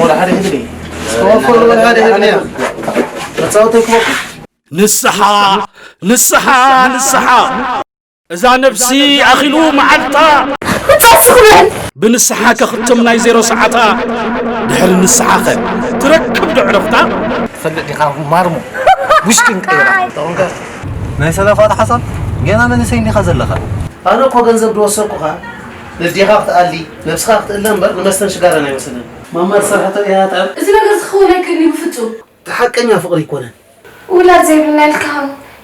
ወላ ሓደ ይህብኒ። ወላ ሓደ ይህብኒ። መጻወተይ ክወቅዕ። ንስሓ፣ ንስሓ፣ ንስሓ። እዛ ነብሲ ኣኺሉ መዓልታ። እንታይ ስኽበል? ብንስሓ ከኽትም ናይ ዜሮ ሰዓታ። ድሕሪ ንስሓኸ ትረክብ ዶ ዕረፍታ? ትፈልጥ ዲኻ ማርሞ? ውሽጢ ንቀይራ። ናይ ሰለፋት ሓሳብ ገና መንእሰይ እንዲኻ ዘለኻ። ኣነ እኮ ገንዘብ ዝወሰድኩኻ ነዴኻ ክትኣሊ፣ ነብስኻ ክትእለ እምበር ንመስተን ሽጋራን ኣይመስልን። ማማ ዝሰርሐቶ እያ ጣብ። እዚ ነገር ዝኸውን ኣይክእልን እዩ ብፍጹም። እቲ ሓቀኛ ፍቕሪ ኣይኮነን። ውላድ ዘይብልና ኢልካ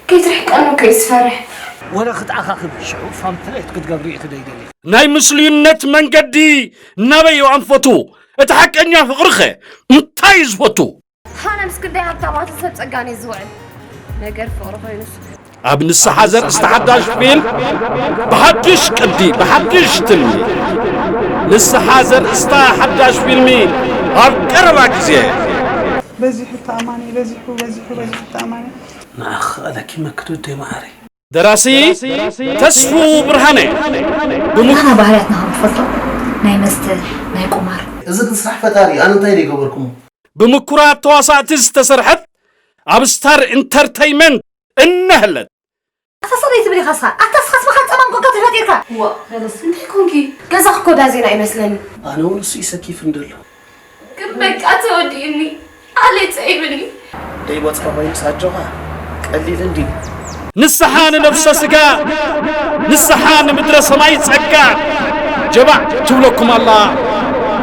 ከይትርሕቀኒ እኮ እዩ ዝፈርሕ። ወረ ክትኣኻኽብ ሽዑ ፋምትሌት ክትገብሪ እዩ ትደይደሊ። ናይ ምስሉይነት መንገዲ ናበይ እዩ ኣንፈቱ? እቲ ሓቀኛ ፍቕሪኸ እንታይ እዩ ዝፈቱ? ኣነ ምስ ክንደይ ሃብታማትን ሰብ ጸጋን እየ ዝውዕል። ነገር ፍቕሪ ኮይኑስ ኣብ ንስሓ ዘርእስታ ሓዳሽ ፊልም ብሓድሽ ቅዲ፣ ብሓድሽ ትልሚ። ንስሓ ዘርእስታ ሓዳሽ ፊልሚ ኣብ ቀረባ ግዜ። በዚሑ ተኣማኒ፣ በዚሑ፣ በዚሑ፣ በዚሑ ተኣማኒ። ንዓኺ ክኣለኪ መክት ውደይ መዓረይ። ደራሲ ተስፉ ብርሃነ። ብሙ- ናና ባህርያትና ከም ትፈልጦ ናይ መስተ፣ ናይ ቁማር። እዚ ግን ስራሕ ፈጣሪ፣ ኣነ እንታይ ደይገበርኩሞ? ብምኩራት ተዋሳእቲ ዝተሰርሐት ኣብ ስታር ኢንተርተይመንት እነህለት። ኣታ ሰበይቲ ብሊኻስኻ፣ ኣታ ስኻስ ብኻ ጸማም ኮንካ ተፈጢርካ። ዋ፣ በለስ፣ እንታይ ኮንኪ? ገዛ ክኮዳ ዜና ይመስለኒ። ኣነ እውን እሱ ይሰኪፍ እንደሎ። ግን በቃ ተወዲእኒ፣ ኣለ ጸይብኒ። ደይ ወጽካ ኮይኑ ሳጆኻ፣ ቀሊል እንዲ። ንስሓ ንነብሰ ስጋ፣ ንስሓ ንምድረ ሰማይ ጸጋ፣ ጀባዕ ትብለኩም ኣላ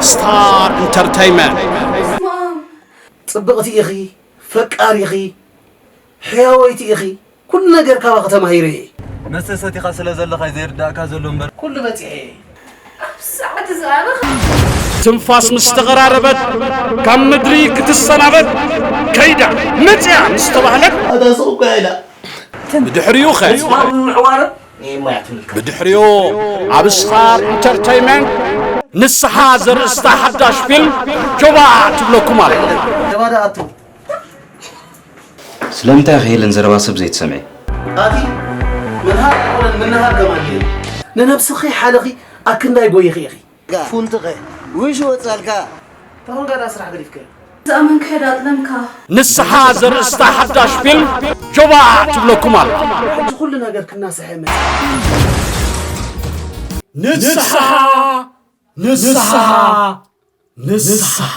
ስታር ኢንተርተይመንት። በስመ ኣብ። ጽብቕቲ ኢኺ፣ ፈቃሪ ኢኺ፣ ሕያወይቲ ኢኺ፣ ኩሉ ነገር ካባኺ ተማሂረ እየ። መስተ ሰቲኻ ስለ ዘለኻ እዩ ዘይርዳእካ ዘሎ እምበር። ኩሉ በጺሐ እየ። ኣብ ሰዓት ዝኣበኻ። ትንፋስ ምስ ተቐራረበት፣ ካብ ምድሪ ክትሰናበት ከይዳ መጽያ ምስ ተባህለት፣ ኣታ ስቕ እኮ እያ ኢላ። ብድሕሪኡ ኸ? ምጽዋር ምምዕዋር ንየማያ ትምልከት። ብድሕሪኡ ኣብ ስታር ኢንተርተይመንት ንስሓ ዘርእስታ ሓዳሽ ፊልም ጆባእ ትብለኩም ኣላ። ጀባዳ ኣቱ። ስለምንታይ ኢኺ ሄለን ዘረባ ሰብ ዘይትሰምዒ? ኣቲ ምንሃር ኣይኮነን ምንሃር ከማን እዩ። ንነብስኺ ሓለኺ ኣክንዳይ ጎይኺ ኢኺ። ፉንትኸ ውሽ ወጻልካ። ተኾንካ ዳ ስራሕ ገዲፍከ? ዝኣመንካዮ ዳ ኣጥለምካ። ንስሓ ዘርእስታ ሓዳሽ ፊልም ጆባእ ትብለኩም ኣላ። ሕጂ ኩሉ ነገር ክናስሐ መጽእ። ንስሓ፣ ንስሓ፣ ንስሓ።